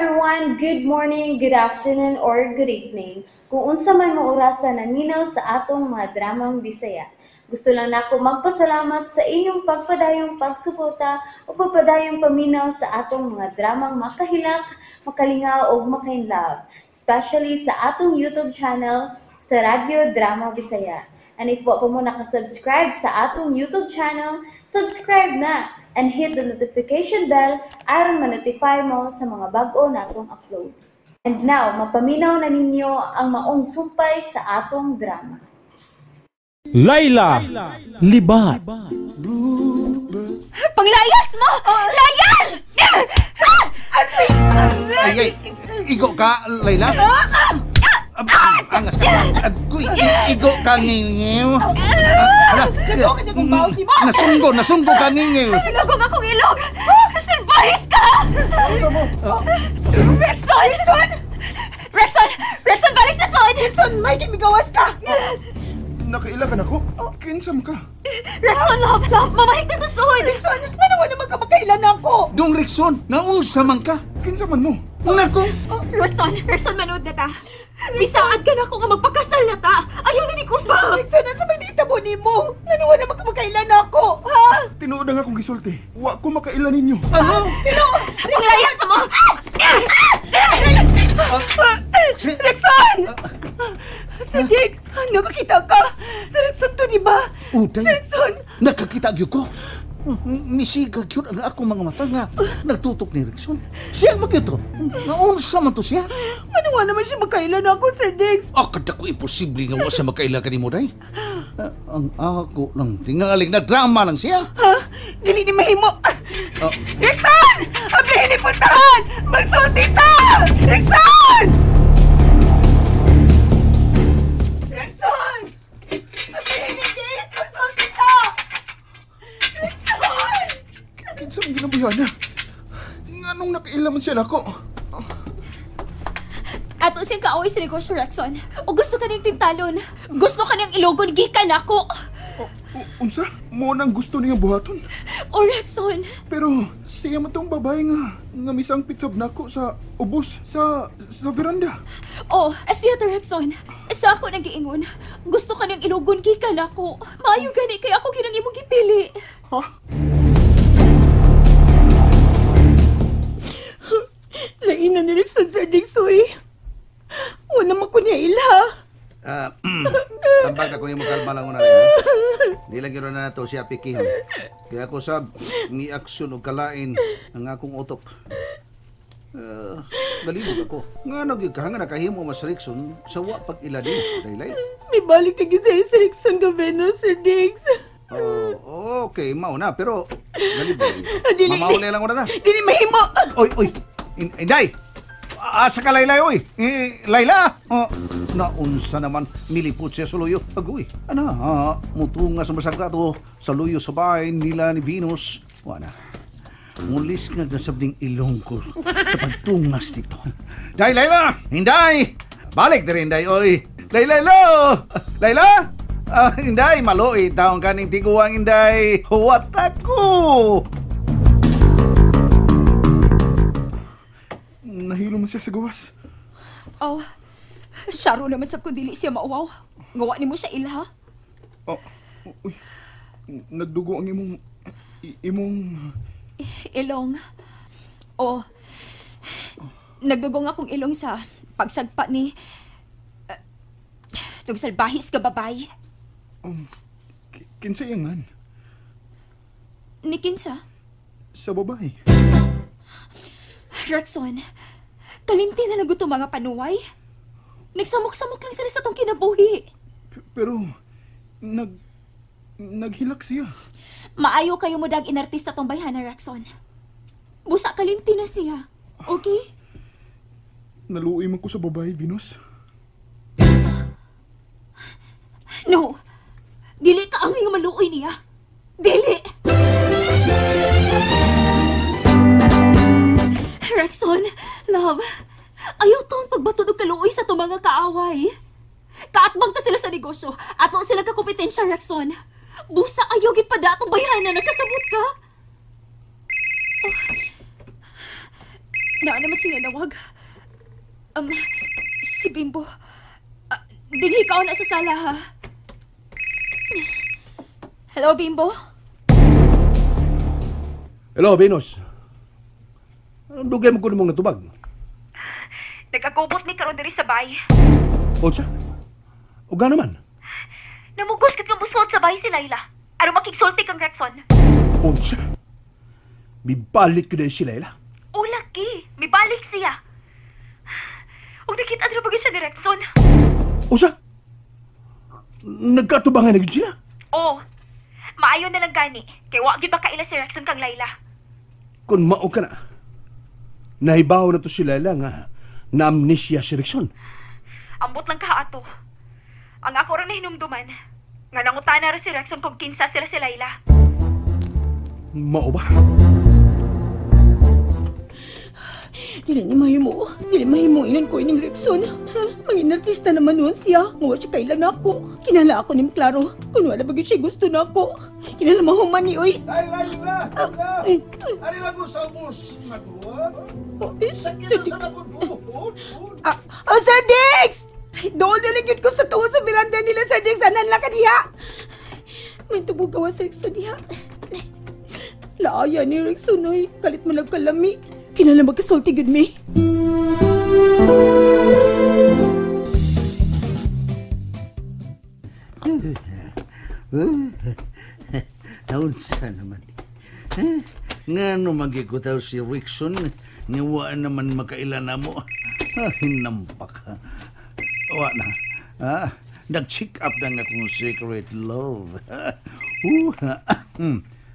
Everyone! Good morning, good afternoon, or good evening. Kung unsa man mo orasa naminaw sa atong mga dramang Bisaya. Gusto lang nako magpasalamat sa inyong pagpadayong pagsuporta o pagpadayong paminaw sa atong mga dramang makahilak, makalingaw o makainlove, especially sa atong YouTube channel sa Radyo Drama Bisaya. And if wa pa mo nakasubscribe sa atong YouTube channel, subscribe na and hit the notification bell aron ma-notify mo sa mga bag-o natong uploads. And now, mapaminaw na ninyo ang maong sumpay sa atong drama. Layla Libat. Panglayas mo! Layas! Ay, ay, igo ka, Layla. Angas ka. Agoy, igo ka ngingiw. Hala, nasunggo, nasunggo ka ngingiw. Ilog akong ilog! Salbahis ka! Rexon! Rexon! Rexon! Rexon, balik sa sod! Rexon, may gimigawas ka! Nakaila ka na ko? Kinsam ka? Rexon, love, love! Mamahig ka sa sod! Rexon, nanawa naman ka magkailan ako! Dong Rexon, naunsa man ka? Kinsa man mo? Nako! Rexon, Rexon, manood na ta! Bisaad ka na ako nga magpakasal na ta! Ayaw na ni Kusma! Rexon, ang sabay di itabo ni mo! Nanawa naman ka magkailan ako! Ha? Tinuod ang akong gisulti. Wa ko makaila ninyo. Ano? Panglayas mo! Rexon! Sir Diggs, nakakita ka! Sir Rexon to, di ba? Uday, Sir Rexon! Nakakita gyud ko. Misiga gyud ang akong mga mata nga nagtutok ni Rexon. Siya man gyud to. Naunsa man to siya? Manawa naman siya magkailan ako, Sir Diggs. Ah, kada ko imposible nga wa siya magkaila kanimo, day. Ang ako lang tingaling na drama lang siya. Ha? Dili ni mahimo. Ah. Rexon! Ablihin ni puntahan! Magsulti ta! Rexon! Rexon! Ablihin ni gate! Magsulti ta! Rexon! Kinsa man ginabuyan na? Nganong nakaila man siya nako? Ato siyang kaaway sa negosyo, Rexon. O gusto ka niyang tintalon. Gusto ka niyang ilogon, gikan ako. Unsa? Mo nang gusto niyang buhaton. O Rexon, Pero siya man tong babae nga misangpit sab nako sa ubos sa veranda. O, siya to, Rexon. Sa ako nang giingon. Gusto ka niyang ilogon, gikan ako. Maayo gani kay ako ginang imong gipili. Ha? Lain na ni Rexon, Sir Diggs, uy. Wala naman ko niya ila. Tambag ako nimo, kalma lang una rin, ha? Di lang yun na nato siya pikihon. Kaya ako sab, ni aksyon o kalain ang akong utok. Balibog ako. Nga nagyud ka nga nakahimo mas Rexon sa wa pag ila din, Laylay. May balik na gid sa Rexon Gavena, Sir Diggs. Oh, okay, mao na pero galibog. Dili- Mamauli lang una ta. Dili mahimo. Oy, oy. Inday. Asa ka, Layla, oy? Eh, Layla! Oh, naunsa naman, milipot siya sa luyo. Agoy, ana, mutunga sa masagka to, sa luyo sa bahay nila ni Venus. Wala. Mulis nga nasabding ilong ko sa pagtungas dito. Day, Layla! Hinday! Balik na rin, Day, oy! Layla, lo! Layla! Ah, Hinday, maluit taong kaning tiguang, Hinday! Huwat ako! Nahilo man siya sa gawas. Oh, syaro naman sab kung dili siya mauwaw. Ngawa nimo siya ilha. Oh, uy. Nagdugo ang imong imong Ilong. Oh, nagdugong akong ilong sa pagsagpa ni tug salbahis ka babay. Kinsa iyangan? Ni kinsa? Sa babae. Rexon, kalimti na naguto mga panuway. Nagsamok-samok lang sila sa tong kinabuhi. Pero naghilak siya. Maayo kayo mo dag inartista tong bayhana, Rexon. Busa kalimti na siya. Okay? Naluoy man ko sa babae, Venus. No. Dili ka ang iyong maluoy niya. Dili! Rexon, love, ayaw taong pagbatod og kaluoy sa itong mga kaaway. Kaatbang ta sila sa negosyo. Ato sila kakompetensya, Rexon. Busa ayaw gid pa datong bayhana, nakasabot ka. Oh. Naa naman sinanawag. Si Bimbo. Dinhi ka na sa sala, ha? Hello, Bimbo? Hello, Venus. Anong dugay mo ko namang natubag? Nagkagubot ni karon diri sa bay. Unsa? O gano'n man? Namugos kag musod sa bay si Layla. Aron makigsulti kang Rexon. Unsa? Mibalik ko na si Layla. O laki, mibalik siya. Ug nakita ra ba gyud siya ni Rexon? Unsa? Nagkatubangan na gyud sila? Oh. Maayo na lang gani. Kay wa gyud makaila si Rexon kang Layla. Kung mao ka na, nahibaw na to si Layla nga na-amnesia si Rexon. Ambot lang ka ato. Ang ako ra nahinumduman, nga nangutana ra si Rexon kung kinsa sila si Layla. Mao ba? Dili ni mahimo. Dili mahimo inan ko ining Rexon. Mangin artista naman nun siya. Nga wa siya kailan ako. Kinala ako ni Klaro. Kung wala ba gyud siya gusto na ako. Kinala mahuman ni oy. Ay, Layla! Ari lang ko sa bus. Nakuha? Sir Sa nakuha. Oh, Sir Dix! Doon na lang yun ko sa tuwa sa veranda nila, Sir Dix. Anan lang ka diha. May tubog gawa sa Rexon diha. Laaya ni Rexon, oy. Kalit mo lang kalami. Kinala magkasulti gud mi. Naunsa naman. Nga no magigutaw si Rickson, nga wa naman makaila na mo. Nampak. Wa na. Nag-check up na nga akong secret love.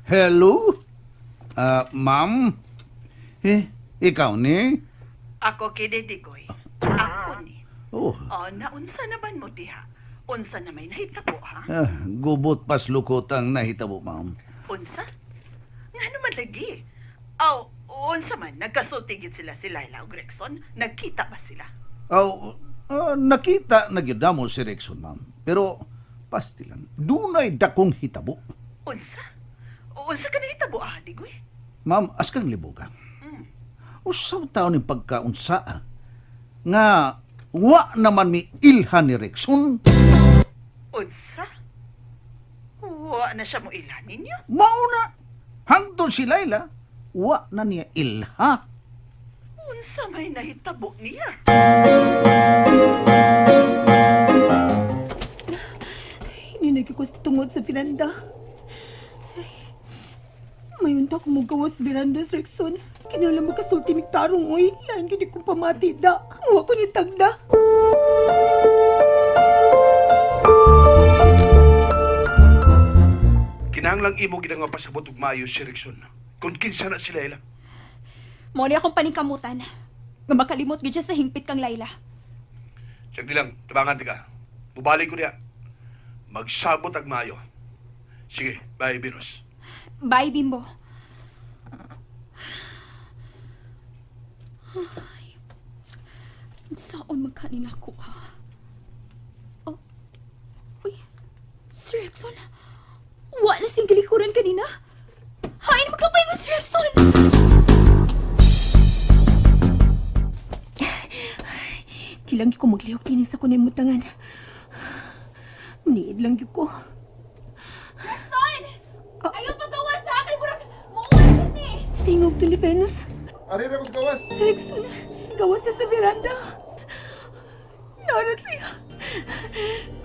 Hello? Ma'am? Eh, ikaw ni? Ako kini Digoy. Ako ni. Oh, Oh, naunsa naman mo diha? Unsa na may nahitabo ha? Gubot pas lukot ang nahitabo, ma'am. Unsa? Nga naman lagi? Aw, unsa man nagkasulti gid sila si Layla ug Rexon? Nagkita ba sila? Oh, nakita na gyud namo si Rexon, ma'am. Pero pastilan, dunay dakong hitabo. Unsa? Unsa ka nahitabo ah, Digoy? Ma'am, askang libuga. Usaw taon ni pagkaunsa nga wa naman mi ilha ni Rexon. Unsa? Wa na siya mo ilha ninyo? Mao na. Hangtod si Layla, wa na niya ilha. Unsa may nahitabo niya? Hindi ko tungod sa veranda. Mayunta ko mo gawas veranda, Sir Rexon. Kinala magkasulti mig tarong, oy. Lain gid kong pamati da. Wa ko ni tagda. Kinahanglang imo gid ang mapasabot og maayo si Rexon. Kung kinsa na si Layla. Mo ni akong paningkamutan. Nga makalimot gid siya sa hingpit kang Layla. Sagdi lang, tabangan ti ka. Mubalik ko niya. Magsabot ag maayo. Sige, bye, Venus. Bye, Bimbo. Ay, saon man kanina ko, ha? Oh, uy, Sir Rexon, wa na siyang gilikuran kanina. Hain magkapay mo, Sir Rexon! Di lang ko maglihok din sa kunay mutangan. Niid lang ko. Rexon! Ayaw pagawa sa akin! Murag, muuwan eh! Tingog to ni Venus. Ari ra ko sa gawas. Sir Rexon, gawas na sa veranda. Nara siya.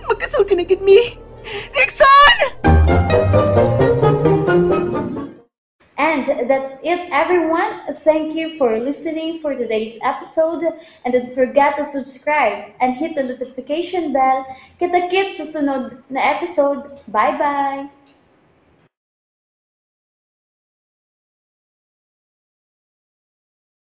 Magkasulti na gid mi. Rexon! And that's it, everyone. Thank you for listening for today's episode. And don't forget to subscribe and hit the notification bell. Kita-kits sa sunod na episode. Bye-bye!